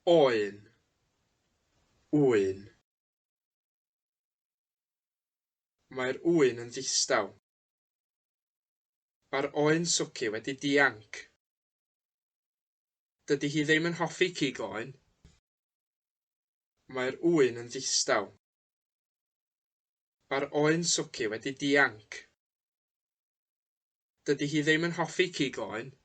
Oen. Ŵyn. Mae'r ŵyn yn ddistaw. Mae'r oen swci wedi dianc. Dydy hi ddim yn hoffi cig oen. Mae'r ŵyn yn ddistaw. Mae'r oen swci wedi dianc. Dydy hi ddim yn hoffi cig oen.